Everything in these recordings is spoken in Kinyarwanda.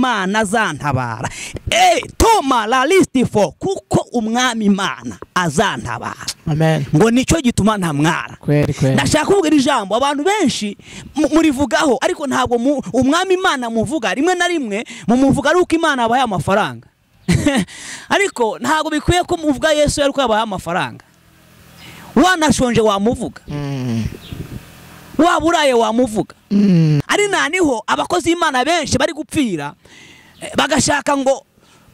Imana azantabara. Toma la list for kuko umwami Imana azantabara. Amen. Ngo nicyo gituma ntamwara. Kweli kweli. Ndashaka kuvuga iri jambo abantu benshi murivugaho, ariko ntabwo umwami Imana muvuga rimwe na rimwe mumuvuga ari uko Imana abaye amafaranga. Ariko ntabwo bikwiye ko muvuga Yesu ari uko abaye amafaranga. Wanashonje wamuvuga. Waburaye wamuvuga. Ari naniho abakozi Imana benshi bari gupfira bagashaka ngo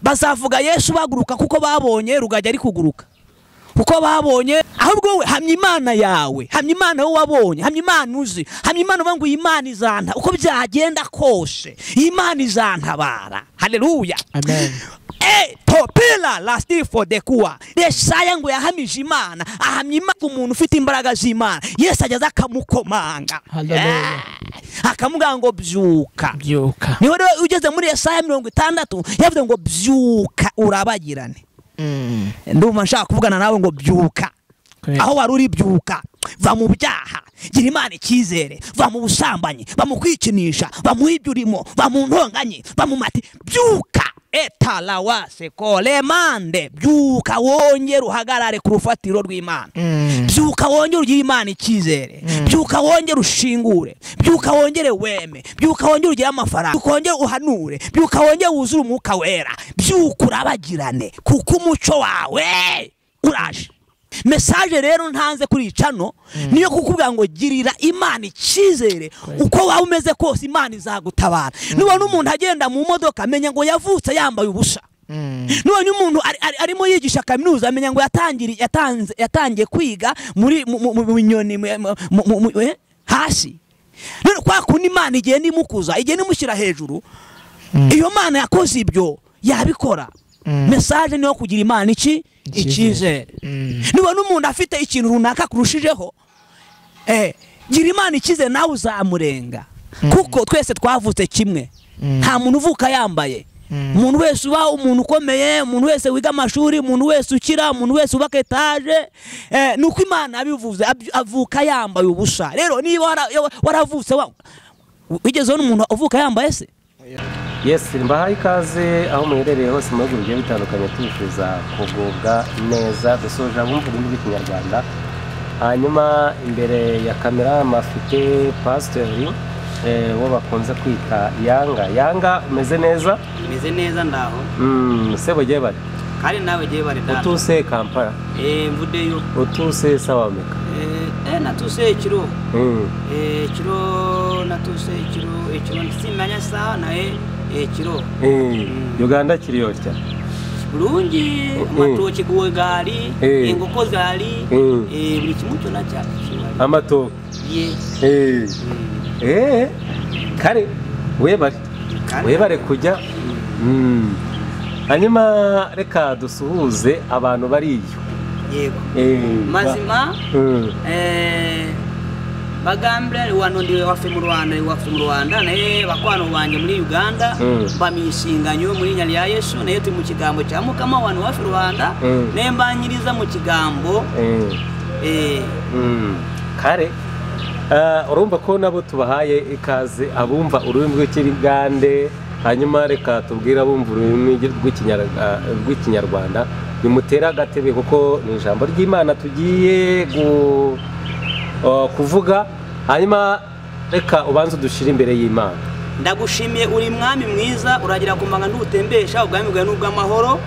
bazavuga Yesu baguruka kuko babonye rugajya ari kuguruka. Kuko babonye, ahubwo we hamya Imana yawe, hamya Imana wowe wabonye, hamya Imana uzi, hamya Imana uvuga ngo Imana izanta uko byagenda kose, Imana izantabara. Haleluya. Amen. Topela lastifo dekuwa. Yesaya ngo yahamije Imana, ahamya Imana umuntu ufite imbaraga z'Imana. Yesu ageza akamukomanga. Haleluya. Akamubwira ngo byuka. Byuka. Niho rero ugeze muri Yesaya 60 yavuze ngo byuka urabagirane. Ndumva nshaka kuvugana nawe ngo byuka. Aho wari uri byuka, va mu byaha, gira Imana icyizere, va mu busambanyi, va mu kwikinisha, va mu ibyo urimo, va mu ntonganye, va mu mati, byuka. Etalawase kolemande, byuka wongere uhagarare ku rufatiro rw'Imana. Byuka wongere ugire Imana icyizere, byuka wongere ushingure, byuka wongere weme, byuka wongere ugire amafaranga, byuka wongere uhanure, byuka wongere wuzure umwuka wera, byuka urabagirane kuko umuco wawe uraje. Message rero ntanze kuri icano niyo kukubwira ngo girira Imana icyizere, uko wawe umeze kose Imana izagutabara. Nubona umuntu agenda mu modoka amenya ngo yavutse yambaye ubusa. Nubona umuntu arimo yigisha kaminuza amenya ngo yatangiye kwiga muri mu nyoni hasi. None kwa kundi Imana igenda imukuza, igenda imushyira hejuru, iyo Mana yakoze ibyo yabikora. Message niyo kugira Imana iki icyizere. Nubona umuntu afite ikintu runaka kurushijeho, gira Imana icyizere nawe uzamurenga. Kuko twese twavutse kimwe. Nta muntu uvuka yambaye. Umuntu wese uba umuntu ukomeye, umuntu wese wiga amashuri, umuntu wese ukira, umuntu wese ubaka etaje, nuko Imana abivuze avuka yambaye ubusa. Rero niba waravutse wigeze umuntu uvuka yambaye se? Yes, mbahaye ikaze aho muherereye hose mu bihugu bigiye bitandukanye, tubifuza kugubwa neza, dusoje abumva ururimi rw'Ikinyarwanda. Hanyuma imbere ya kamera mafite pasiteri wo bakunze kwita Yanga. Yanga, umeze neza? Meze neza ndaho. Sebo jebare. Kandi nawe jebare data. Utuse Kampala. Mvudeyo. Utuse Sawameka. Natuse ekiro. Ekiro natuse ekiro simanya sawa naye ekiro. Uganda kiriyo kya? Bulungi, amatoki gwe engoko zaali, buli kimu kyonna kyakiwali. Amatoki. Ye. Kare webare. Webare kujya. Hanyuma reka dusuhuze abantu bariyo. Yego. Mazima bagambire wano ndi wafe mu Rwanda, wafe mu Rwanda naye bakwano banje muri Uganda bamishinganyo muri nyali ya Yesu naye turi mu kigambo cya Mukama wano wafe Rwanda naye mbanyiriza mu kigambo. Kare urumva ko nabo tubahaye ikaze abumva ururimi rw'Ikigande. Hanyuma reka tubwira abumva ururimi rw'Ikinyarwanda nimutera agatebe kuko ni ijambo ry'Imana tugiye kuvuga. Hanyuma reka ubanze udushire imbere y'Imana. Ndagushimiye uri mwami mwiza, uragira kumanga ndutembesha ubwami bwawe n'ubw'amahoro.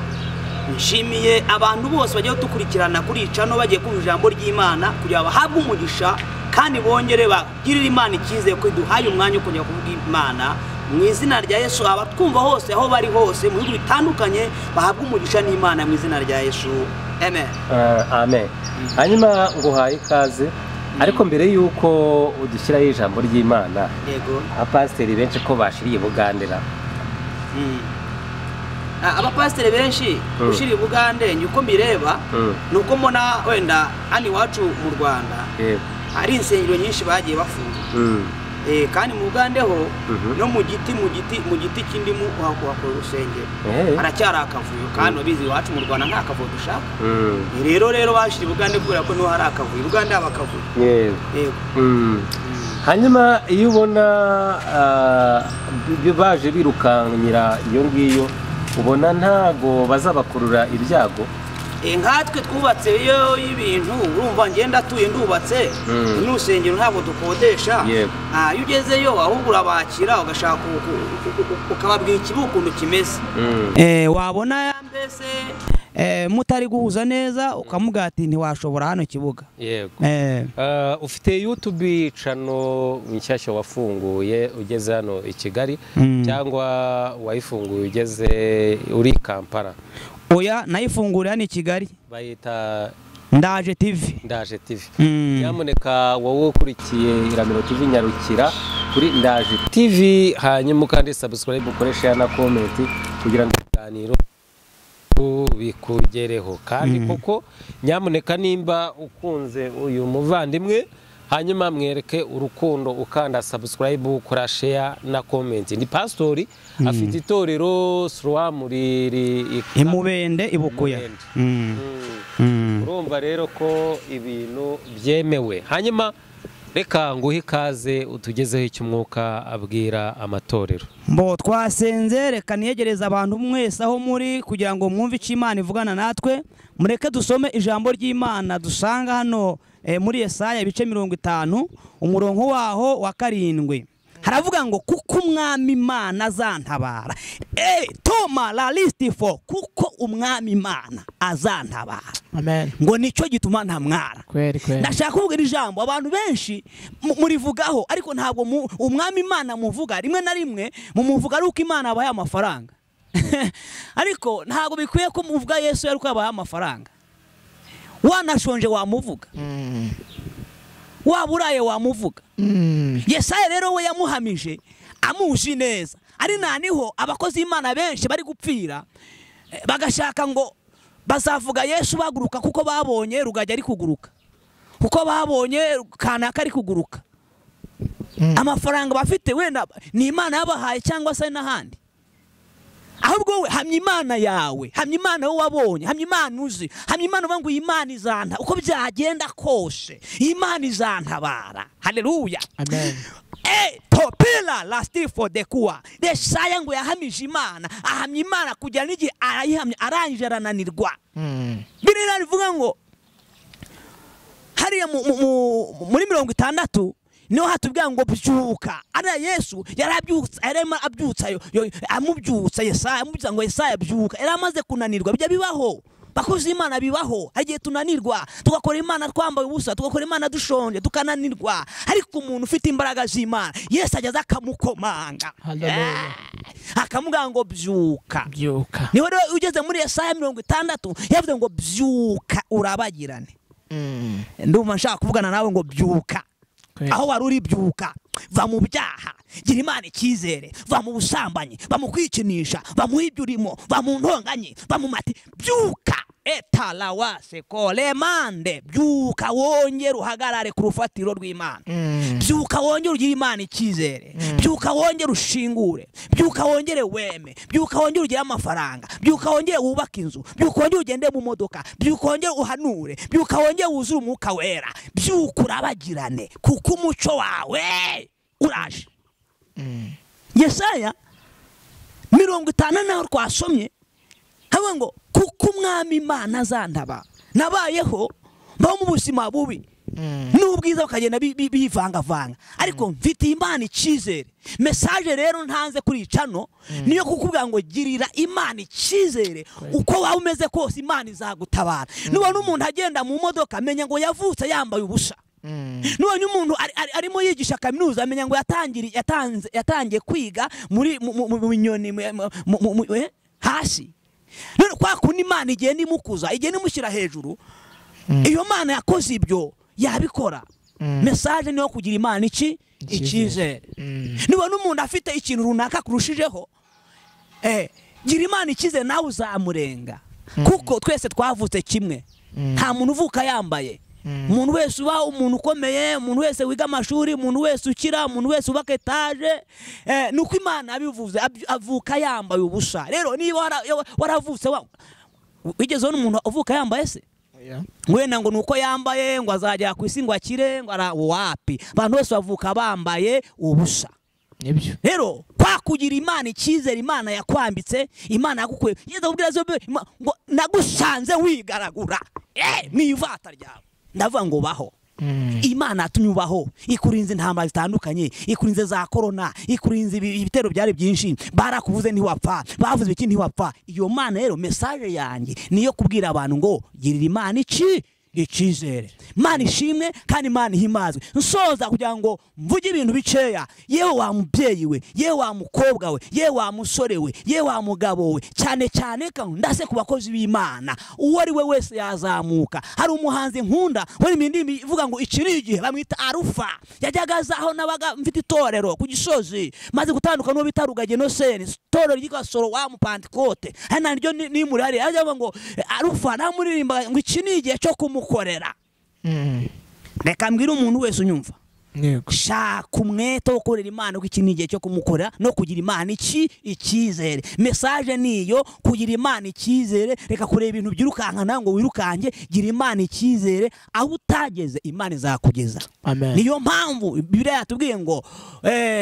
Nshimiye abantu bose bagiye dukurikirana kuri icano bagiye kumva ijambo ry'Imana kugira bahabwe umugisha kandi bongere bagirire Imana icyizere ko iduhaye umwanya wo kongera kuvuga Imana. Mu izina rya Yesu abatwumva hose aho bari hose mu bihugu bitandukanye bahabwe umugisha n'Imana mu izina rya Yesu. Amen. Amen. Hanyuma nguhaye ikaze, ariko mbere yuko udushyiraho ijambo ry'Imana, yego, abapasiteri benshi ko bashiriye Bugandera. Abapasiteri benshi ushiriye Bugande nyuko mbireba nuko mbona wenda hano iwacu mu Rwanda hari insengero nyinshi bagiye bafunga. Kandi mu Bugande ho no mu giti mu giti cy'indimu wakora urusengero haracyari akavuyo, kandi abizi iwacu mu Rwanda nta kavuyo dushaka. Rero bashira Bugande kubera ko niho hari akavuyo. Bugande haba akavuyo. Yego. Hanyuma iyo ubona baje birukankira iyo ngiyo, ubona ntago bazabakurura ibyago? Nkatwe twubatse iyo y'ibintu, urumva ngenda atuye ndubatse n'urusengero ntabwo dukodesha. Iyo ugezeyo ahubwo urabakira ugashaka ukababwira ikibuga ukuntu kimeze, wabona mbese mutari guhuza neza ukamubwira ati ntiwashobora hano kibuga. Yego. Ufite YouTube channel nshyashya wafunguye ugeze hano i Kigali cyangwa wayifunguye ugeze uri Kampala? Oya, nayifunguriye hano i Kigali. Bayita Ndaje TV. Ndaje TV. Nyamuneka wowe ukurikiye Iramiro TV nyarukira kuri Ndaje TV, hanyuma kandi subscribe, ukoreshe na comment kugira ngo ibiganiro bikugereho. Kandi koko nyamuneka nimba ukunze uyu muvandimwe, hanyuma mwereke urukundo ukanda subscribe, ukora share na comment. Ni pastori afite itorero Siloam riri Imubende Ibukuya. Urumva rero ko ibintu byemewe. Hanyuma reka nguhe ikaze utugezeho icyo umwuka abwira amatorero. Mbo twasenze, reka niyegereza abantu mwese aho muri kugira ngo mwumve icyo Imana ivugana natwe. Mureke dusome ijambo ry'Imana dusanga hano muri Yesaya ibice 50 umurongo waho wa 7. Haravuga ngo kuko umwami Imana azantabara. Toma la list for kuko umwami Imana azantabara. Amen. Ngo nicyo gituma ntamwara. Kweli kweli. Ndashaka kuvuga iri jambo abantu benshi murivugaho, ariko ntabwo umwami Imana muvuga rimwe na rimwe mumuvuga ari uko Imana abaye amafaranga. Ariko ntabwo bikwiye ko muvuga Yesu yari uko abaye amafaranga. Wanashonje wamuvuga. Waburaye wamuvuga. Yesaya rero we yamuhamije amuzi neza. Ari naniho abakozi Imana benshi bari gupfira bagashaka ngo bazavuga Yesu baguruka kuko babonye Rugagi ari kuguruka, kuko babonye kanaka ari kuguruka. Amafaranga bafite wenda ni Imana yabahaye cyangwa se n'ahandi. Ahubwo we hamya Imana yawe, hamya Imana wowe wabonye, hamya Imana uzi, hamya Imana uvuga ngo Imana izanta uko byagenda kose, Imana izantabara. Haleluya. Amen. Topela lastifo dekua. Yesaya ngo yahamije Imana, ahamya Imana kugera n'igihe arayihamya arangije arananirwa. Bibiliya rivuga ngo hariya muri 60 niho hatubwira ngo byuka. Ariya Yesu yarabyutsa, yarema abyutsa amubyutsa Yesaya, amubwira ngo Yesaya byuka. Yari amaze kunanirwa, bijya bibaho. Bakozi Imana bibaho, hagiye tunanirwa, tugakora Imana twambaye ubusa, tugakora Imana dushonje, tukananirwa. Ariko umuntu ufite imbaraga z'Imana, Yesu ageza akamukomanga. Haleluya. Akamubwira ngo byuka. Byuka. Niho rero ugeze muri Yesaya 60 yavuze ngo byuka urabagirane. Ndumva nshaka kuvugana nawe ngo byuka. Aho wari uri byuka, va mu byaha, gira Imana icyizere, va mu busambanyi, va mu kwikinisha, va mu ibyo urimo, va mu ntonganye, va mu mati, byuka. Etalawase kolemande, byuka wongere uhagarare ku rufatiro rw'Imana. Byuka wongere ugire Imana icyizere, byuka wongere ushingure, byuka wongere weme, byuka wongere ugire amafaranga, byuka wongere wubake inzu, byuka wongere ugende mu modoka, byuka wongere uhanure, byuka wongere wuzure umwuka wera, byuka urabagirane kuko umuco wawe uraje. Yesaya 50 naho twasomye havuga ngo kuko umwami Imana azantaba. Nabayeho mbaho mu buzima bubi n'ubwiza bukagenda bivangavanga, ariko mfite Imana icyizere. Message rero ntanze kuri icano niyo kukubwira ngo girira Imana icyizere, uko waba umeze kose Imana izagutabara. Nubona umuntu agenda mu modoka amenya ngo yavutse yambaye ubusa. Nubona umuntu arimo yigisha kaminuza amenya ngo yatangiye kwiga muri mu nyoni hasi. None kwa kundi Imana igenda imukuza, igenda imushyira hejuru, iyo Mana yakoze ibyo yabikora. Message niyo kugira Imana iki icyizere. Nubona umuntu afite ikintu runaka kurushijeho, gira Imana icyizere nawe uzamurenga, kuko twese twavutse kimwe. Nta muntu uvuka yambaye. Umuntu wese uba umuntu ukomeye, umuntu wese wiga amashuri, umuntu wese ukira, umuntu wese ubaka etaje, nuko Imana abivuze avuka yambaye ubusa. Rero niba waravutse wigeze ubona umuntu uvuka yambaye se? Wenda ngo nuko yambaye ngo azajya ku isi ngo akire ngo ara wapi. Abantu bose bavuka bambaye ubusa. Nibyo. Rero kwa kugira Imana icyizere, Imana yakwambitse, Imana yagukuye. Yeza kubwira zo ngo nagusanze wigaragura. Ni ivata ryawe. Ndavuga ngo baho. Imana yatumye ubaho, ikurinze intambara zitandukanye, ikurinze za corona, ikurinze ibitero byari byinshi, barakuvuze ntiwapfa, bavuze iki ntiwapfa. Iyo Mana rero message yanjye niyo kubwira abantu ngo girira Imana iki icyizere. Imana ishimwe kandi Imana ihimazwe. Nsoza kugira ngo mvuge ibintu biceya. Yewe wa mubyeyi we, yewe wa mukobwa we, yewe wa musore we, yewe wa mugabo we, cyane cyane ndase ku bakozi b'Imana, uwo ari we wese yazamuka. Hari umuhanzi nkunda wari indimi ivuga ngo iki ni igihe, bamwita Arufa. Yajyaga azaho nabaga mfite itorero ku Gisozi, maze gutandukana n'uwo bita Rugagi Innocent, itorero ryitwa Soro wa Mupantekote. Hano naryo ni muri hari ajya ngo Arufa namuririmba ngo iki ni igihe cyo kumukorera. Reka mbwira umuntu wese unyumva, shaka umwete wo gukorera Imana, kuko iki ni igihe cyo kumukorera no kugira Imana iki icyizere. Message niyo kugira Imana icyizere. Reka kureba ibintu byirukankana ngo wirukange, gira Imana icyizere, aho utageze Imana izakugeza. Niyo mpamvu Bibiliya yatubwiye ngo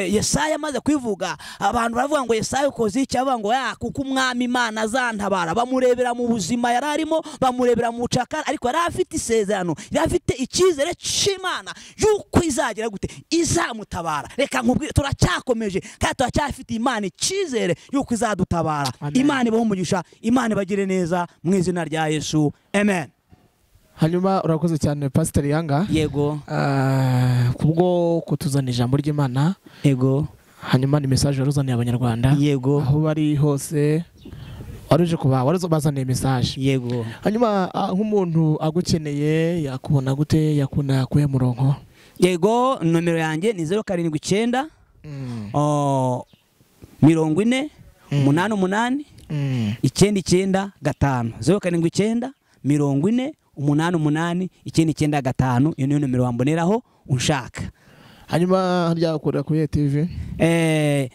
Yesaya amaze kwivuga, abantu baravuga ngo Yesaya ukoze iki, avuga ngo ya kuko umwami Imana azantabara. Bamurebera mu buzima yararimo, bamurebera mu bucakara, ariko yari afite isezerano, yari afite icyizere cy'Imana yuko izagira gute, izamutabara. Reka nkubwire, turacyakomeje kandi turacyafite Imana icyizere yuko izadutabara. Imana ibahe umugisha, Imana ibagire neza mu izina rya Yesu, amen. Hanyuma urakoze cyane Pastor Yanga. Yego. Kubwo kutuzana ijambo ry'Imana. Yego. Hanyuma ni message waruzaniye abanyarwanda. Yego. Aho bari hose waruje kuba waruzabazaniye message. Yego. Hanyuma nk'umuntu agukeneye yakubona gute, yakuna kuhe murongo? Yego, nomero yanjye ni 079 40 88 995 079 40 88 995. Iyo niyo nomero wamboneraho unshaka. Hanyuma harya ukorera kuri TV?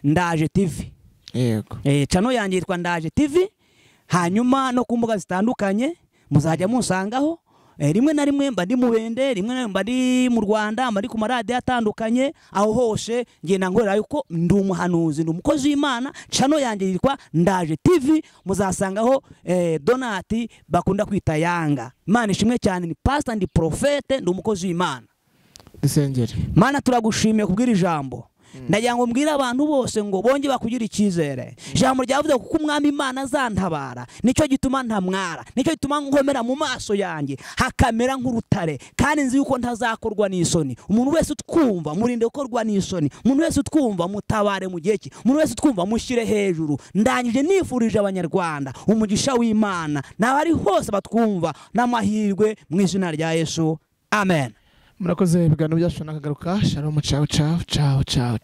Ndaje TV. Yego. Channel yanjye yitwa Ndaje TV. Hanyuma no ku mbuga zitandukanye muzajya munsangaho. Rimwe na rimwe mba ndi mubende, rimwe na rimwe mba ndi mu Rwanda, mba ndi ku maradiyo atandukanye, aho hose ngenda nkorera yuko ndi umuhanuzi, ndi umukozi w'Imana. Channel yanjye yitwa Ndaje TV, muzasangaho Donati bakunda kwita Yanga. Imana ishimwe cyane, ni pastor, ndi prophète, ndi umukozi w'Imana. Dusengere. Mana turagushimiye kubwira ijambo. Ndagira ngo mbwire abantu bose ngo bonge bakugira icyizere. Ijambo ryavuze kuko umwami Imana azantabara, nicyo gituma ntamwara, nicyo gituma nkomera mu maso yanjye hakamera nk'urutare, kandi nzi yuko ntazakorwa n'isoni. Umuntu wese utwumva murinde gukorwa n'isoni, umuntu wese utwumva mutabare mu gihe cye, umuntu wese utwumva mushyire hejuru. Ndangije nifurije abanyarwanda umugisha w'Imana n'abari hose batwumva n'amahirwe mu izina rya Yesu, amen. Murakoze, ibiganiro byacu nakagaruka. Shalom, ciao ciao ciao ciao.